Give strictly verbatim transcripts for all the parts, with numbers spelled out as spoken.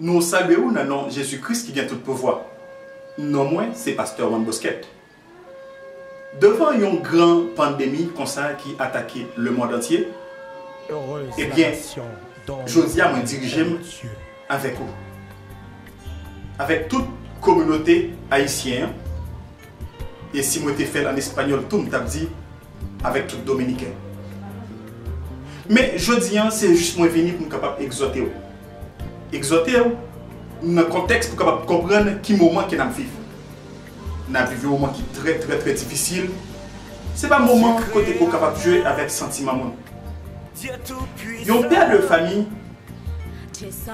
Nou salye w nan non Jezi Kris ki gen tout pouvwa. Non mwen se Pastè Juan Bosquet. Devan yon gran pandemi konsa ki atake lemonn antye, ebyen, jodi a mwen dirije m avèk ou, avèk tout kominote ayisyen an, e si mwen te fè l an espanyòl tou, m t ap di, avèk tout Dominiken. Men jodi a, se jis mwen vini pou m kapab egzòte w. Egzòte w nan kontèks pou w kapab konprann ki moman ke n ap viv. N ap viv yon moman ki trè, trè, trè difisil. Se pa moman kote ke w kapab jwe avèk santiman moun. Yon pè de fanmi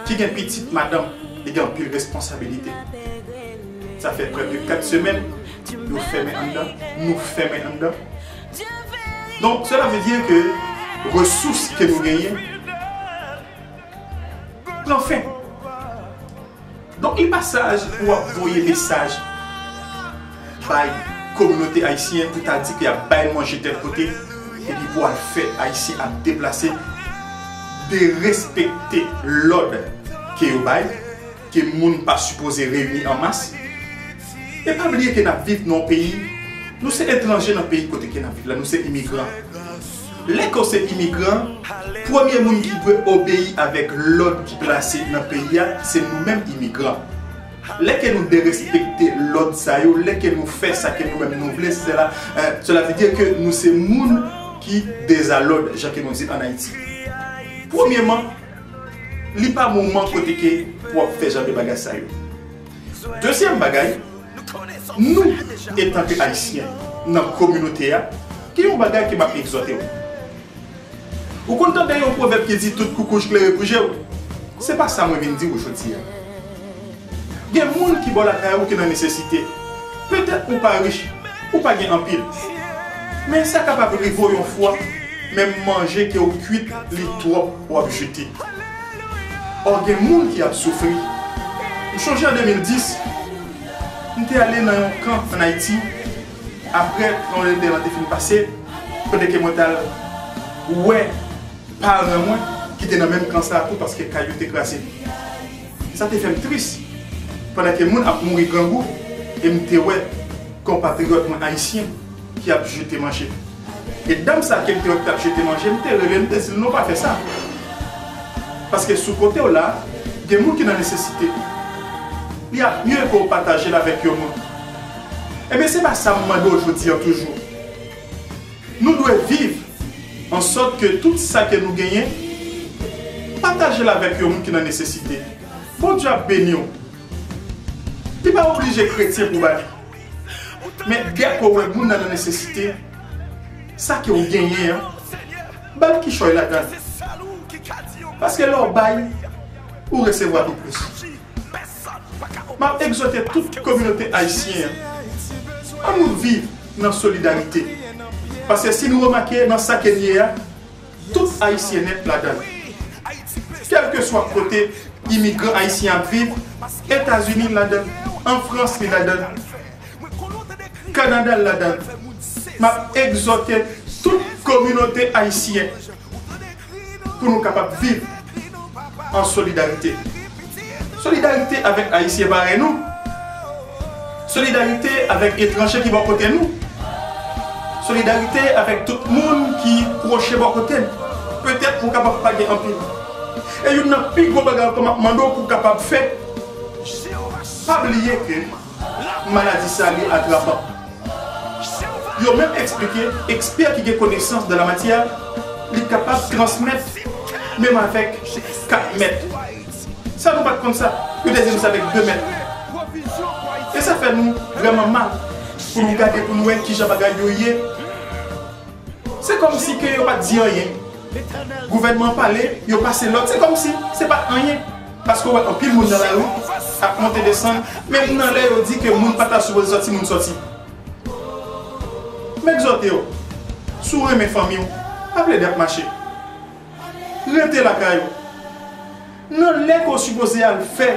ki gen pitit madanm, li gen anpil responsabilite. Sa fè prè de kat semèn yo fèmen anndan, nou fèmen anndan. Donk, sela vle di ke resous ke nou genyen pran fen. Donk, li pa saj pou w ap voye mesaj bay kominote ayisyen pou ta di ke y ap bay manje tèl kote, epi pou al fè ayisyen ap deplase, derespekte lòd ke yo bay, ke moun pa sipoze reyini an mas. E pa bliye ke n ap viv nan yon peyi, nou se etranje nan peyi kote ke n ap viv la, nou se imigran. Lè ke w se imigran, premye moun ki dwe obeyi avèk lòd ki plase nan peyi a, se nou menm imigran. Lè ke nou derespekte lòd sa yo, lè ke nou fè sa ke nou menm nou vle, sela, eh, sela vle di ke nou se moun ki dezalòd, jan ke nou di ann Ayiti. Premyèman, li pa moman kote ke w ap fè jan de bagay sa yo. Dezyèm bagay, nou, etanke Ayisyen, nan kominote a, gen yon bagay ke m ap egzòte w. Ou konn tande yon pwovèb ki di tout koukouj klere pou je w? Se pa sa mwen vin di w jodi a. Gen moun ki bò lakay ou ki nan nesesite. Petèt ou pa rich, ou pa gen anpil. Men sa kapab rive w yon fwa, menm manje ke w kwit, li twòp, w ap jete. Ò, gen moun ki ap soufri. M chonje an de mil dis, m te ale nan yon kan ann Ayiti, apre tranblemanntè lan te fin pase, kote ke mwen t al wè paran mwen ki te nan menm kan sa a tou, paske kay yo te kraze. Sa te fè m tris, pandan ke moun ap mouri grangou, e m te wè konpatriyòt mwen ayisyen ki ap jete manje. E dam sa ke m te wè ki t ap jete manje, m te rele l, m te di l, "Non, pa fè sa." Paske sou kote w la, gen moun ki nan nesesite. Li ap mye ke w pataje l avèk yon moun. Ebyen, se pa sa m mande w jodi a toujou. Nou dwe viv an sòt ke tout sa ke nou genyen, pataje l avèk yon moun ki nan nesesite. Bondye ap beni w. Li pa oblije kretyen pou ba li. Men dèke w wè moun nan nan nesesite, sa ke w genyen an, ba l kichòy ladan l. Paske lè w bay, ou resevwa tou plis. M ap egzòte tout kominote ayisyen an, ann nou viv nan solidarite. Paske si nou remake nan sa ke n ye a, tout ayisyen nèt ladan l. Kèlkeswa kote imigran ayisyen ap viv, Etazini ladan l, an Frans li ladan l, Kanada ladan l. M ap egzòte tout kominote ayisyen pou nou kapab viv an solidarite. Solidarite avèk ayisyen parèy nou. Solidarite avèk etranje ki bò kote nou. Solidarite avèk tout moun ki pwoche bò kote n. Petèt ou kapab pa gen anpil. E youn nan pi gwo bagay ankò m ap mande w pou w kapab fè, pa bliye ke maladi sa li atrapan. Yo menm eksplike, ekspè ki gen konesans dan la matyè, li kapab transmèt menm avèk kat mèt. Sa nou pa t konn sa, yo te di nou sa avèk de mèt. E sa fè nou vrèman mal pou nou gade, pou nou wè kijan bagay yo ye. Se kòmsi ke yo pa t di anyen. Gouvènman an pale, yo pase lòd, se kòmsi se pa t anyen. Paske w wè anpil moun nan lari ap monte desann, menm nan lè yo di ke moun pa ta sipoze sòti, moun sòti. M egzòte w, si w renmen fanmi w, pa plede ap mache. Rete lakay ou. Nan lè ke w sipoze al fè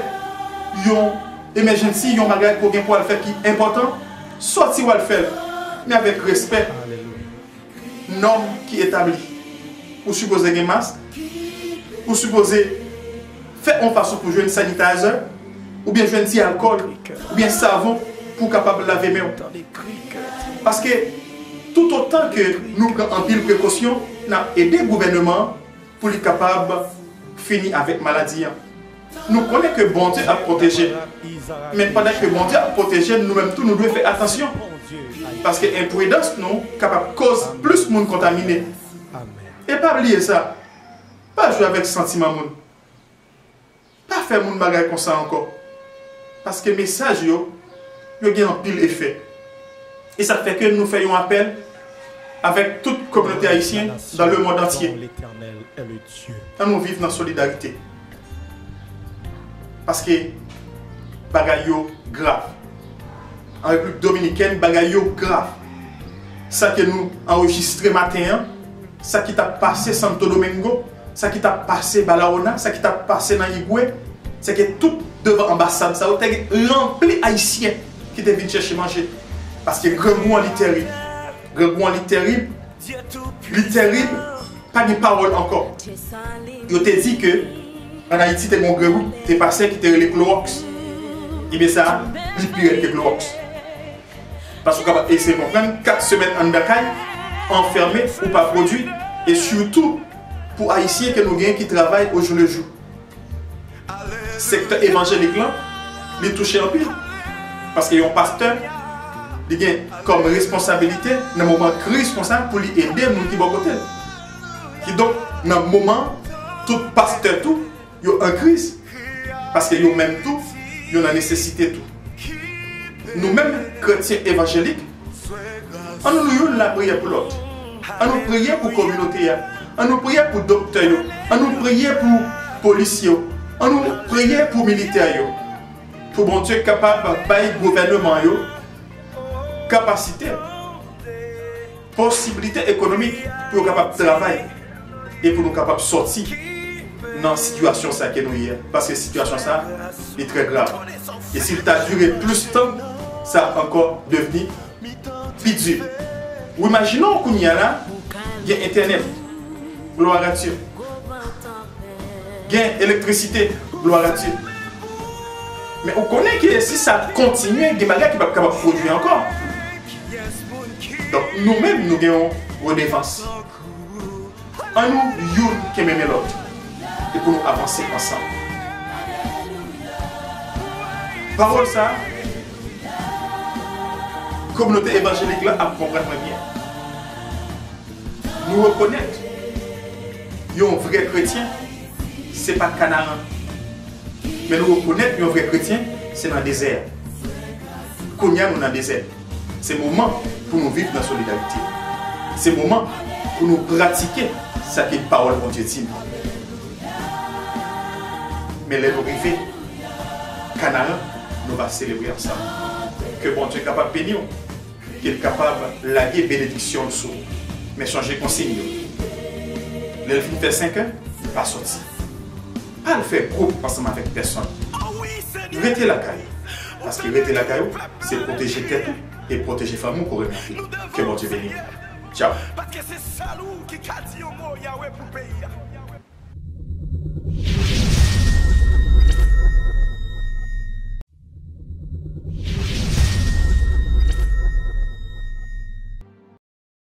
yon emergency, yon bagay ke w gen pou al fè ki enpòtan, sòti w al fè l, men avèk respè. Nòm ki etabli. Ou sipoze gen mask, ou sipoze Fè yon fason pou jwenn sanitizer, oubyen jwenn ti alkòl, oubyen savon pou w kapab lave men w. Paske toutotan ke nou pran anpil prekosyon, n ap ede gouvènman an pou li kapab fini avèk maladi an. Nou konnen ke Bondye ap pwoteje n. Men pandan ke Bondye ap pwoteje n, nou menm tou nou dwe fè atansyon. Paske enpridans nou kapab koz plis moun kontamine. E pa bliye sa, pa jwe avèk santiman moun. Pa fè moun bagay konsa ankò. Paske mesaj yo, yo gen anpil efè. E sa fè ke nou fè yon apèl avèk tout kominote ayisyen dans le monde entier. Ann nou viv nan solidarite. Paske bagay yo grav. An Repiblik Dominikèn, bagay yo grav. Sa ke nou anrejistre maten an, sa ki t ap pase Santo Domingo, sa ki t ap pase Barahona, sa ki t ap pase nan Higüey, se ke tout devan anbasad sa yo te gen ranpli Ayisyen ki te vin chèche manje. Paske grangou an li terib. Grangou an li terib. Li terib. Pa gen pawòl ankò. Yo te di ke ann Ayiti te gen yon grangou ki te pase ki te rele klowòks. Ebyen sa, li pi rèd ke klowòks. Paske w kapab eseye konprann, kat semèn anndan kay, anfème, ou pa pwodui, e sitou pou Ayisyen ke nou genyen ki travay au jour le jour. Sektè evanjelik lan, li touche anpil. Paske yon pastè, li gen kòm responsabilite nan moman kriz konsa pou li ede moun ki bò kote l. Kidonk, nan moman, tout pastè tou, yo an kriz. Paske yo menm tou, yo nan nesesite tou. Nou menm, kretyen evanjelik, ann nou youn lapriyè pou lòt. Ann nou priye pou kominote a. Ann nou priye pou doktè yo. Ann nou priye pou polisye yo. Ann nou priye pou militè yo. Pou Bondye kapab bay gouvènman yo kapasite, posiblite ekonomik pou yo kapab travay e pou nou kapab sòti nan sitiyasyon sa ke nou ye. Paske sitiyasyon sa, li trè grav. E si l ta dire plis tan, sa ap ankò devni pi di. Ou imajine w kounye a la, gen entènèt. Gloire à Dieu. Gen elektrisite. Gloire à Dieu. Men ou konnen ke si sa kontinye, gen bagay ki p ap kapab pwodui ankò. Donk, nou menm, nou gen yon redevans. Ann nou youn kenbe men lòt. E pou nou avanse ansanm. Pawòl sa, kominote evanjelik la ap konprann mwen byen. Nou rekonèt yon vrè kretyen, se pa Kanaran. Men nou rekonèt yon vrè kretyen, se nan dezè a. Kounye a, nou nan dezè. Se moman pou nou viv nan solidarite. Se moman pou nou pratike sa ke pawòl Bondye di nou. Men lè nou rive Kanaran, nou va selebre ansanm. Ke Bondye kapab beni w, ke l kapab lage benediksyon l sou ou. Men sonje konsiy yo. Lè l fin fè senkè, pa soti. Pa al fè gwoup ansanm avèk pèsonn. Rete lakay ou. Paske rete lakay ou, se pwoteje tèt ou e pwoteje fanmi w ke w renmen anpil. Ke Bondye beni w. Tchaw. Paske se sèl ou ki ka di yon mo, Yawe, pou peyi a.